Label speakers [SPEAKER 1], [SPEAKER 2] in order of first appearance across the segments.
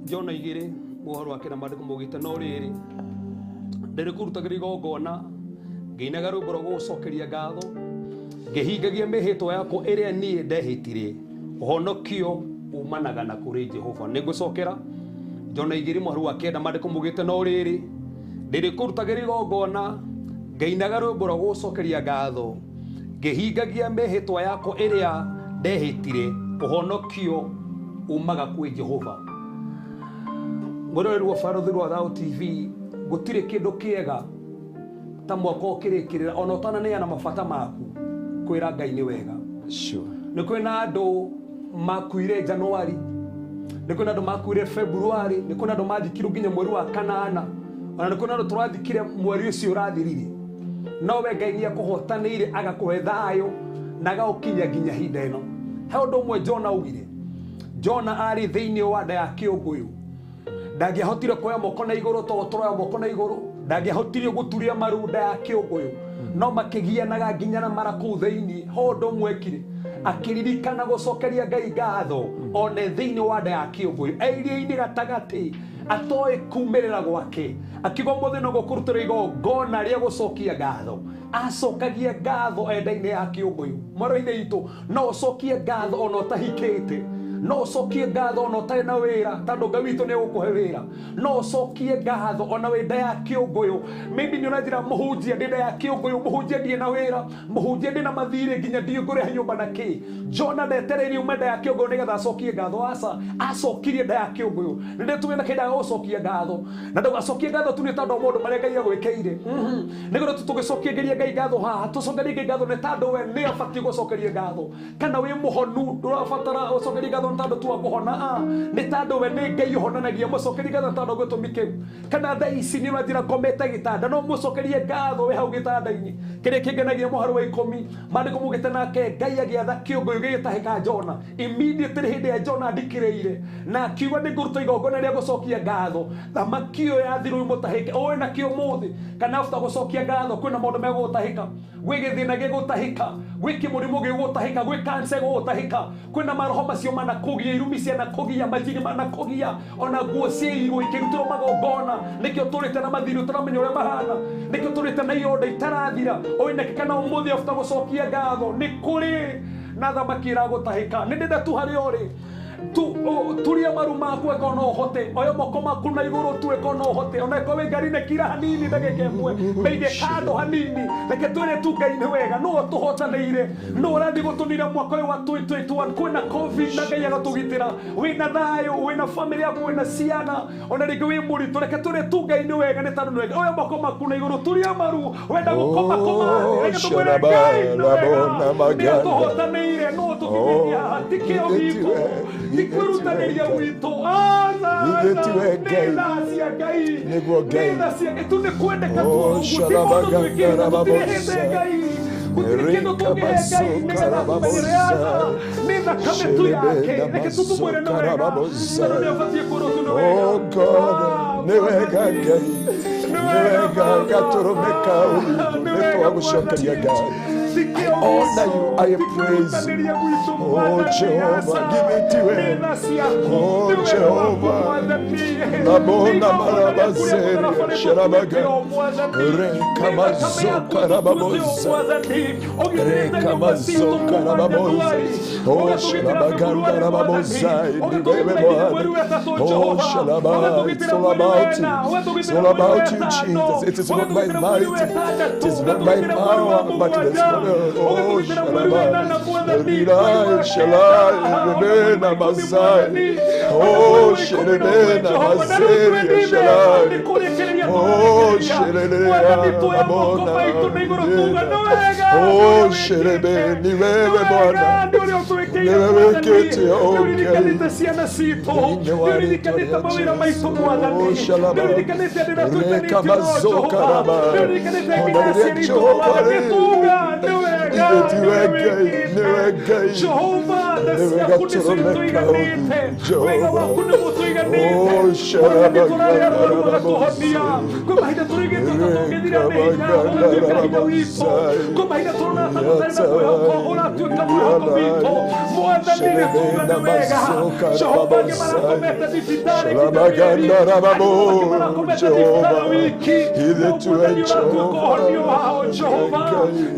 [SPEAKER 1] Jona igĩrĩ mũhoro wake na maandĩko maugĩte no rĩrĩ ndĩrĩkũrutagĩra igongona ngĩinaga rwĩmbo rwa gũgũcokeria ngatho ngĩhingagia mĩhĩtwa yakwa ĩrĩa niĩ ndehĩtire ũhonokio umanaga na kũrĩ Jehova. Nĩngũcokera Jona igĩrĩ mũhari wa kenda maandĩko maugĩte no rĩrĩ ndĩrĩkũrutagĩra igongona ngĩinaga rwĩmbo rwa gũgũcokeria ngatho ngĩhingagia mĩhĩtwa yakwa ĩrĩa ndehĩtire ũhonokio umaga kwĩ Jehova. Mwĩroreri wa Barũthi rwa Thayũ TV, gũtirĩ kĩndũ kĩega ta mwaka ũkĩrĩkĩrĩra ona ũtananeana mabata maku kwĩra Ngai nĩ wega.
[SPEAKER 2] Sure.
[SPEAKER 1] Nĩ kwĩna andũ makuire Januari, nĩ kwĩna andũ makuire Februari, nĩ kwĩna andũ mathikirwo nginya mweri wa kanana, ona nĩ kwĩna andũ tũrathikire mweri ũcio ũrathirire. No we Ngai nĩ akũhotanĩire agakũhe thayũ na agagũkinyia nginya hinda ĩno. He ũndũ ũmwe Jona augire. Jona arĩ thĩinĩ wa nda ya kĩũngũyũ, ndangĩahotire kuoya moko na igũrũ to tũroya moko na igũrũ, ndangĩahotire gũturia maru nda ya kĩũngũyũ, no makĩgianaga nginya na mara kũu thĩinĩ. Ho ũndũ ũmwe ekire, akĩririkana gũcokeria Ngai ngatho one thĩinĩ wa nda ya kĩũngũyũ, e iria-inĩ gatagatĩ atoĩ kumĩrĩra gwake, akiuga ũmũthĩ no gũkũrutĩra igongona rĩa gũcokia ngatho. Acokagia ngatho enda-inĩ ya kĩũngũyũ. Mwaro-inĩ itũ no ũcokie ngatho ona ũtahikĩte, no ũcokie ngatho ona ũtarĩ na wĩra, tondũ Ngai witũ nĩ egũkũhe wĩra. No ũcokie ngatho ona wĩ nda ya kĩũngũyũ. Maybe nĩ ũranjĩra mũhunjia ndĩ nda ya kĩũngũyũ, mũhunjia ndirĩ na wĩra, mũhunjia ndĩ na mathirĩ nginya ndiũĩ ngũrĩha nyũmba na kĩ. Jona ndetereire ume nda ya kĩũngũyũ nĩgetha acokie ngatho. Aca, acokirie nda ya kĩũngũyũ. Nĩ ndĩtũgĩe na kĩndũ gĩa gũcokia ngatho, na ndũgacokie ngatho tu nĩ tondũ wa maũndũ marĩa Ngai agwĩkĩire. Nĩgetha tũgĩcokie Ngai ngatho haha, tũcokerie Ngai ngatho nĩ tondũ we nĩ abatiĩ gũcokeria ngatho. Kana wĩ mũhonu, ndũrabatara ũcokerie ngatho nĩ tondũ tu wa kũhona, nĩ tondũ we nĩ Ngai ũhonanagia. Mũcokerie ngatho nĩ tondũ wa gĩtũmi kĩu. Kana thaa ici nĩ ũranjĩra ngomete gĩtanda, no mũcokerie ngatho wĩ hau gĩtanda-inĩ. Kĩrĩa kĩngenagia mũhari wa ikũmi, maandĩko maugĩte nake Ngai agĩatha kĩũngũyũ gĩgĩtahĩka Jona. Immediately hĩndĩ ĩrĩa Jona andikĩrĩire na akiuga nĩ ngũruta igongona rĩa gũcokia ngatho, thamaki ĩyo yathirwo imũtahĩke. Ũĩ nakĩ ũmũthĩ kana after gũcokia ngatho kwĩna maũndũ megũgũtahĩka, gwĩ gĩthĩna gĩgũtahĩka, gwĩ kĩmũrimũ gĩgũtahĩka, gwĩ cancer ĩgũgũtahĩka, kwĩna maroho macio manakũgia, irumi cianakũgia, majini manakũgia, ona nguo ciairwo ikĩrutĩrwo magongona. Nĩkĩo tũrĩte na mathirĩ ũtaramenya ũrĩa mahana, nĩkĩo tũrĩte na ironda itarathira. Ũĩ nakĩ kana ũmũthĩ after gũcokia ngatho nĩ kũrĩ na thamaki ĩragũtahĩka. Nĩ ndĩrenda tu harĩa ũrĩ turia maru maku eko no ũhote, oya moko maku na igũrũ tu eko no ũhote, ona eko wĩ ngari-inĩ kira hanini ndagĩka ĩmwe, meige kando hanini, reke twĩre tu Ngai nĩ wega, nũ ũtũhotanĩire, nũ ũrathiĩ gũtũnira mwaka ũyũ wa 2021 kwĩna COVID na Ngai agatũgitĩra. Wĩna thayũ, wĩna family yaku, wĩna ciana, ona rĩngĩ wĩ mũritũ, reke twĩre tu Ngai nĩ wega, nĩ tondũ nĩ wega. Oya moko maku na igũrũ, turia maru, wenda gũkoma koma thĩ, reke tũmwĩre Ngai nĩ wega, nĩ atũhotanĩire, nũ ũtũkinyĩtie haha, ti kĩo gitũ, ti kwĩrutanĩria gwitũ. Aca, aca, nĩ tha cia Ngai, nĩ tha cia Ngai, tu nĩ kwendeka tu ũguo, ti maũndũ twĩkĩte, tũtirĩhĩte Ngai, gũtirĩ kĩndũ tũngĩhe Ngai nĩgetha tũmenyere. Aca, nĩ thakame tu yake, reke tu tũmwĩre nĩ wega, tondũ nĩ abatiĩ kwĩrwo tu nĩ wega.
[SPEAKER 2] Oh God, nĩ wega Ngai, nĩ wega gatũrũme ka ũthingu, nĩ twagũcokeria ngatho. I honor you, I praise you. Oh Jehovah, give it to him. Oh Jehovah, Labona marabazeria, sharabaga, rekamazoka rababoza, rekamazoka rababoza, oh sharabaganda rababoza, ni wewe Bwana. Oh sharaba, it's all about you. It's all about you, Jesus. It is not by might, it is not by power, but it is not. Oh sharaba, Rilai, shalai, rebena mazai. Oh sherebena mazeria, shalai. Oh sherebena mabona. Oh sherebe, ni wewe Bwana, ni wewe kete, oh Ngai.
[SPEAKER 1] Ciana citũ, nĩũririkanĩte mawĩra maitũ Mwathani, nĩũririkanĩte andũ arĩa twĩtanĩtio nao Jehova, nĩũririkanĩte nginya aciari aitũ Mwathani, tuga nĩ wega, nĩwe wĩkĩte. Jehova, tha ciaku nĩcio itũiganĩte, wega waku nĩguo tũiganĩte. Mwathani, tũrarĩ arwaru ũgatũhonia, kwĩ mahinda tũrigĩtwo ta tũngĩthira nĩ hinya, ũgatuĩka hinya witũ, kwĩ mahinda tũrona ta tũtarĩ na mwĩhoko, ũratuĩka mwĩhoko witũ. Mwathani nĩ tuga nĩ wega. Jehova angĩ marakomete thibitarĩ nginya mĩeri, angĩ marakomete thibitarĩ wiki, no Mwathani ũratuĩka ũhonio wao. Jehova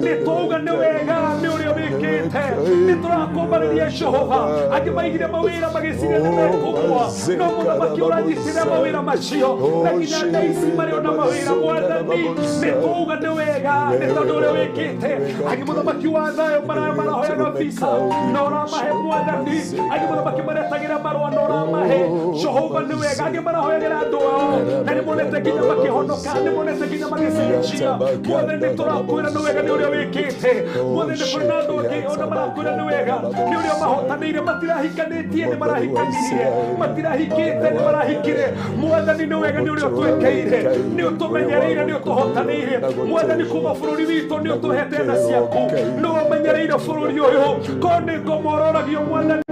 [SPEAKER 1] nĩ twauga nĩ wega nĩ ũrĩa wĩkĩte, nĩ tũrakũmbarĩria Jehova. Angĩ maigire mawĩra magĩciria nĩ mekũgũa, no mũthamaki ũranyitĩrĩra mawĩra macio na nginya thaa ici marĩ ona mawĩra. Mwathani nĩ twauga nĩ wega nĩ tondũ ũrĩa wĩkĩte. Angĩ mũthamaki wa thayũ marahoyaga visa na ũramahe Mwathani. Angĩ mũthamaki maretagĩra marũa na ũramahe. Jehova nĩ wega. Angĩ marahoyagĩra andũ ao na nĩ monete nginya makĩhonoka, nĩ monete nginya magĩcenjia. Mwathani nĩ tũrakwĩra nĩ wega nĩ ũrĩa wĩkĩte. Mwathani nĩ kũrĩ na andũ angĩ ona marakwĩra nĩ wega nĩ ũrĩa mahotanĩire, matirahikanĩtie nĩ marahikanirie, matirahikĩte nĩ marahikire. Mwathani nĩ wega nĩ ũrĩa ũtwĩkĩire, nĩ ũtũmenyereire, nĩ ũtũhotanĩire. Mwathani kuma bũrũri witũ nĩ ũtũhete tha ciaku, nĩ ũmenyereire bũrũri ũyũ. Korwo nĩ ngoma ũroragio Mwathani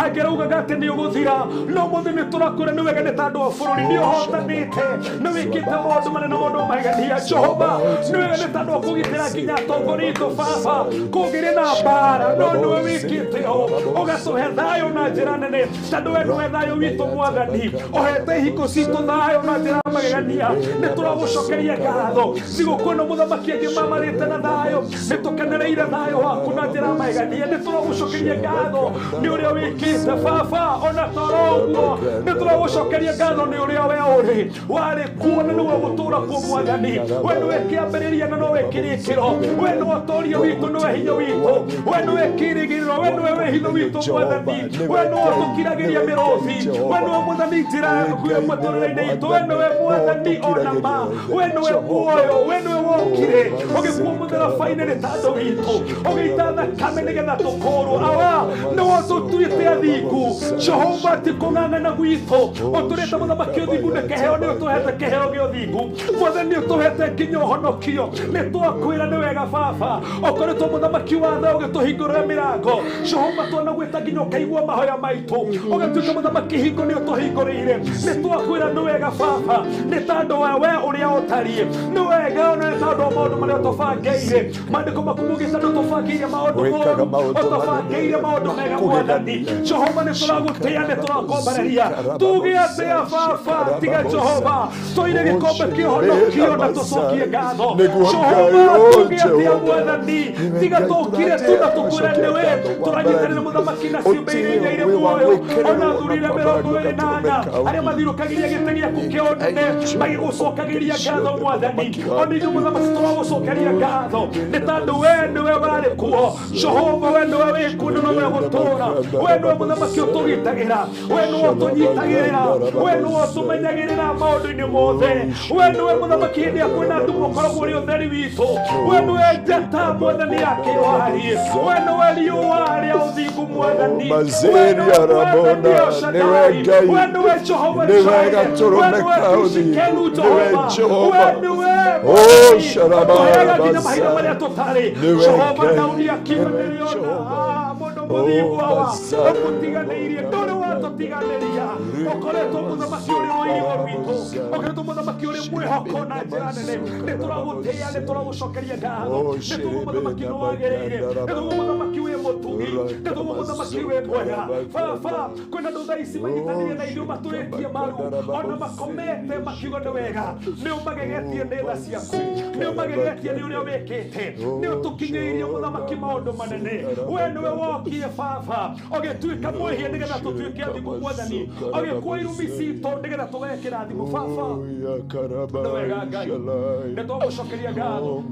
[SPEAKER 1] angĩraugaga atĩ nĩ ũgũthira, no mũthĩ nĩ tũrakwĩra nĩ wega nĩ tondũ wa bũrũri nĩ ũhotanĩte, nĩ wĩkĩte maũndũ manene, maũndũ magegania. Jehova nĩ wega nĩ tondũ wa kũgitĩra nginya atongoria aitũ. Baba kũngĩrĩ na mbara, no nĩwe wĩkĩte ũũ, ũgatũhe thayũ na njĩra nene, tondũ we nĩwe thayũ witũ. Mwathani ũhete hingo citũ thayũ na njĩra ya magegania, nĩ tũragũcokeria ngatho. Thigũkũ ĩno mũthamaki angĩ mamarĩte na thayũ, nĩ tũkenereire thayũ waku na njĩra ya magegania, nĩ tũragũcokeria ngatho nĩ ũrĩa wĩkĩte Baba. Ona toro ũguo nĩ tũragũcokeria ngatho nĩ ũrĩa we ũrĩ warĩ kuo na nĩwe ũgũtũũra kuo. Mwathani we nĩwe kĩambĩrĩria na nowe kĩrĩkĩro, we nĩwe ũtoria witũ, nĩwe hinya witũ, we nĩwe kĩĩrĩgĩrĩro, we nĩwe wĩhitho witũ. Mwathani we nĩwe ũtũkiragĩria mĩrũthi, we nĩwe Mwathani njĩra yaku ya mũtũrĩre-inĩ itũ, we nĩwe Mwathani ona ma, we nĩwe muoyo, we nĩwe wokire ũgĩkua mũtharaba-inĩ nĩ tondũ witũ, ũgĩita thakame nĩgetha tũkũrwo. Awa nĩwe ũtũtuĩte athingu. Jehova ti kũng'ang'ana gwitũ ũtũrĩte mũthamaki ũthingu nĩ kĩheo, nĩ ũtũhete kĩheo gĩa ũthingu. Mwathani ũtũhete nginya ũhonokio, nĩ twakwĩra nĩ wega Baba. Ũkoretwo mũthamaki wa tha ũgĩtũhingũrĩra mĩrango. Jehova twanagwĩta nginya ũkaigua mahoya maitũ, ũgĩtuĩka mũthamaki hingo nĩ ũtũhingũrĩire. Nĩ twakwĩra nĩ wega Baba nĩ tondũ wa we ũrĩa ũtariĩ, nĩ wega ona nĩ tondũ wa maũndũ marĩa ũtũbangĩire. Maandĩko maku maugĩte nĩ ũtũbangĩire maũndũ
[SPEAKER 2] Wĩkaga
[SPEAKER 1] moru,
[SPEAKER 2] maũndũ
[SPEAKER 1] ũtũbangĩire maũndũ mega. Mwathani Jehova nĩ tũragũtĩĩa, nĩ tũrakombereria. Tuge atĩa Baba tiga Jehova tũire gĩkombe kĩa ũhonokio na tũcokie ngatho? Jehova tuge atĩa Mwathani tiga tũkire tu na tũkwĩre nĩwe tũranyitanĩra mũthamaki na ciũmbe iria inya irĩ muoyo, ona athuri arĩa 24 arĩa mathiũrũkagĩria gĩtĩ gĩaku kĩa ũnene magĩgũcokagĩria ngatho. Mwathani ona ithuĩ mũthamaki tũragũcokeria ngatho nĩ tondũ we nĩwe warĩ kuo. Jehova we nĩwe wĩ kuo na nowe gũtũũra, we nĩwe mũthamaki ũtũgitagĩra, we nĩwe ũtũnyitagĩrĩra, we nĩwe ũtũmenyagĩrĩra maũndũ-inĩ mothe, we nĩwe mũthamaki hĩndĩ ĩrĩa kwĩna nduma ũkoragwo ũrĩ ũtheri witũ, we nĩwe njata Mwathani ya kĩwariĩ, we nĩwe riũa rĩa ũthingu Mwathani, we
[SPEAKER 2] Mazeri
[SPEAKER 1] nĩwe Mwathani
[SPEAKER 2] Arabona,
[SPEAKER 1] El Shaddai,
[SPEAKER 2] nĩwe Ngai,
[SPEAKER 1] we nĩwe Jehova
[SPEAKER 2] nĩwe
[SPEAKER 1] Jireh,
[SPEAKER 2] gatũrũme
[SPEAKER 1] we nĩwe
[SPEAKER 2] ka ũthingu,
[SPEAKER 1] Tishikenu
[SPEAKER 2] nĩwe
[SPEAKER 1] Jehova, we
[SPEAKER 2] Jehova.
[SPEAKER 1] nĩwe
[SPEAKER 2] Oh,
[SPEAKER 1] Mwathani
[SPEAKER 2] Sharaba
[SPEAKER 1] ũtũheaga nginya mahinda
[SPEAKER 2] Rabasa,
[SPEAKER 1] marĩa tũtarĩ.
[SPEAKER 2] nĩwe
[SPEAKER 1] Jehova
[SPEAKER 2] Ngai,
[SPEAKER 1] Daudi akiuga
[SPEAKER 2] nĩwe
[SPEAKER 1] nĩrĩona
[SPEAKER 2] Jehova.
[SPEAKER 1] mũndũ
[SPEAKER 2] Oh,
[SPEAKER 1] mũthingu awa
[SPEAKER 2] Mazari
[SPEAKER 1] ũmũtiganĩirie, ndũrĩ watũtiganĩria, ũkoretwo mũthamaki ũrĩ ũirigo rwitũ, ũkoretwo mũthamaki ũrĩ mwĩhoko na njĩra nene. Nĩ tũragũtĩĩa, nĩ tũragũcokeria ngatho,
[SPEAKER 2] Oh,
[SPEAKER 1] nĩ tuga mũthamaki nĩ wagĩrĩire, nĩ tuga mũthamaki wĩ mũtugi, nĩ tuga mũthamaki wĩ mwega. Baba kwĩna andũ thaa ici manyitanĩire na ithuĩ matũrĩtie maru ona makomete makiuga nĩ wega, nĩ ũmagegetie nĩ tha ciaku, nĩ ũmagegetie nĩ ũrĩa wĩkĩte, nĩ ũtũkinyĩirie mũthamaki maũndũ manene. We nĩwe wokire Baba ũgĩtuĩka mwĩhia nĩgetha tũtuĩke athingu. Mwathani ũgĩkua irumi citũ nĩgetha tũgae kĩrathimo. Baba nĩ wega Ngai, nĩ twagũcokeria ngatho,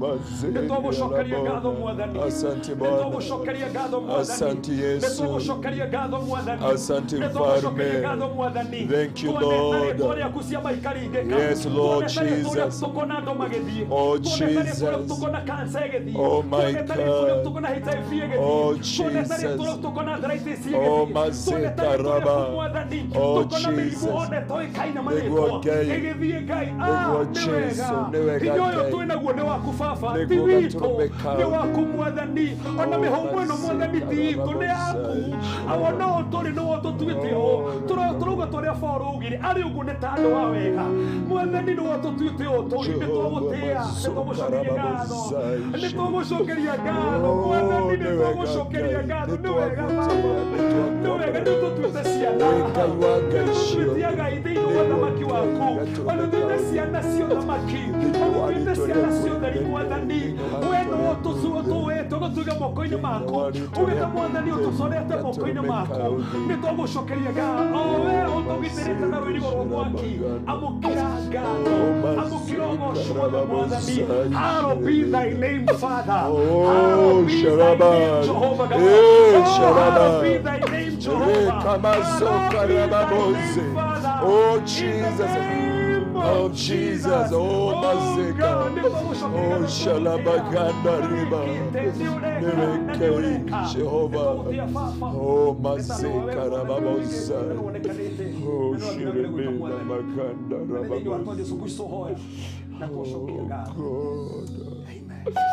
[SPEAKER 1] nĩ twagũcokeria ngatho Mwathani,
[SPEAKER 2] Asante
[SPEAKER 1] nĩ
[SPEAKER 2] Bwana.
[SPEAKER 1] twagũcokeria ngatho Mwathani,
[SPEAKER 2] Asante
[SPEAKER 1] nĩ
[SPEAKER 2] Yesu.
[SPEAKER 1] twagũcokeria ngatho Mwathani,
[SPEAKER 2] Asante
[SPEAKER 1] nĩ twagũcokeria
[SPEAKER 2] Mfalme.
[SPEAKER 1] ngatho Mwathani.
[SPEAKER 2] Thank you,
[SPEAKER 1] Tuonete
[SPEAKER 2] Lord.
[SPEAKER 1] rĩtwa rĩaku ciama ikaringĩka.
[SPEAKER 2] Yes, Lord
[SPEAKER 1] Tuonete rĩtwa rĩaku
[SPEAKER 2] Jesus.
[SPEAKER 1] tũkona andũ magĩthiĩ.
[SPEAKER 2] Oh,
[SPEAKER 1] Tuonete rĩtwa rĩaku
[SPEAKER 2] Jesus.
[SPEAKER 1] tũkona cancer ĩgĩthiĩ.
[SPEAKER 2] Oh, my
[SPEAKER 1] Tuonete rĩtwa rĩaku
[SPEAKER 2] God.
[SPEAKER 1] tũkona HIV ĩgĩthiĩ.
[SPEAKER 2] Oh,
[SPEAKER 1] Tuonete rĩtwa
[SPEAKER 2] Jesus.
[SPEAKER 1] rĩaku tũkona arthritis
[SPEAKER 2] Oh,
[SPEAKER 1] ĩgĩthiĩ. Tuonete rĩtwa rĩaku
[SPEAKER 2] Mazekaraba.
[SPEAKER 1] Mwathani
[SPEAKER 2] Oh,
[SPEAKER 1] tũkona Okorwo mĩrimũ
[SPEAKER 2] Jesus.
[SPEAKER 1] othe toĩkaine
[SPEAKER 2] Nĩguo
[SPEAKER 1] marĩtwa
[SPEAKER 2] Ngai.
[SPEAKER 1] ĩgĩthiĩ Ngai.
[SPEAKER 2] Nĩguo
[SPEAKER 1] Nĩ wega.
[SPEAKER 2] Jesu, nĩ wega
[SPEAKER 1] Hinya ũyũ
[SPEAKER 2] Ngai.
[SPEAKER 1] twĩ naguo nĩ waku baba, ti
[SPEAKER 2] Nĩguo
[SPEAKER 1] witũ,
[SPEAKER 2] gatũrũme kau.
[SPEAKER 1] nĩ waku Mwathani. Ona
[SPEAKER 2] Oh,
[SPEAKER 1] mĩhũmũ ĩno Mwathani ti itũ, nĩ yaku. Awa no tũrĩ nĩwo tũtuĩte ũũ. Tũrauga tũrĩa Paul augire arĩ ũguo nĩ ta andũ a wega. Mwathani nĩwe tũtuĩte ũũ tũrĩ, nĩ twagũtĩĩa, nĩ twagũcokeria ngatho, nĩ twagũcokeria ngatho Mwathani, nĩ twagũcokeria ngatho. Nĩ wega Baba, nĩ wega, nĩ tũtuĩte ciana,
[SPEAKER 2] Ngai wa Ngai
[SPEAKER 1] nĩ tũtuĩte agai thĩinĩ wa ũthamaki waku, ona tũtuĩte ciana cia ũthamaki, ona tũtuĩte ciana cia ũtheri Mwathani. We nĩwe ũtũĩte ũgatũiga moko-inĩ maku, ugĩte Mwathani ũtũcorete moko-inĩ maku. Nĩ twagũcokeria ngatho, o we ũtũgitĩrĩte na rũirigo rwa mwaki. Amũkĩra ngatho, amũkĩra ũgoco wothe Mwathani. Hallowed be thy name, Father.
[SPEAKER 2] Oh,
[SPEAKER 1] Hallowed be thy name,
[SPEAKER 2] Sharabai.
[SPEAKER 1] Jehovah God.
[SPEAKER 2] Eh,
[SPEAKER 1] Oh,
[SPEAKER 2] Sharabai.
[SPEAKER 1] hallowed be thy name, Jehovah.
[SPEAKER 2] Kamasoka
[SPEAKER 1] Hallowed be thy
[SPEAKER 2] Rababose.
[SPEAKER 1] name, Father.
[SPEAKER 2] Oh,
[SPEAKER 1] In the
[SPEAKER 2] Jesus.
[SPEAKER 1] name
[SPEAKER 2] Oh,
[SPEAKER 1] of
[SPEAKER 2] Jesus.
[SPEAKER 1] Jesus.
[SPEAKER 2] Oh, Mazeka.
[SPEAKER 1] God, nĩ twagũcokeria
[SPEAKER 2] Oh,
[SPEAKER 1] ngatho,
[SPEAKER 2] Shalabaganda Riba. Nĩwe Jehovah. Oh, Mazeka Rababosa. Oh, Shiremena Maganda Rababosa.
[SPEAKER 1] Jesu Kristo hoya na
[SPEAKER 2] Oh,
[SPEAKER 1] twacokia ngatho.
[SPEAKER 2] God.
[SPEAKER 1] Amen.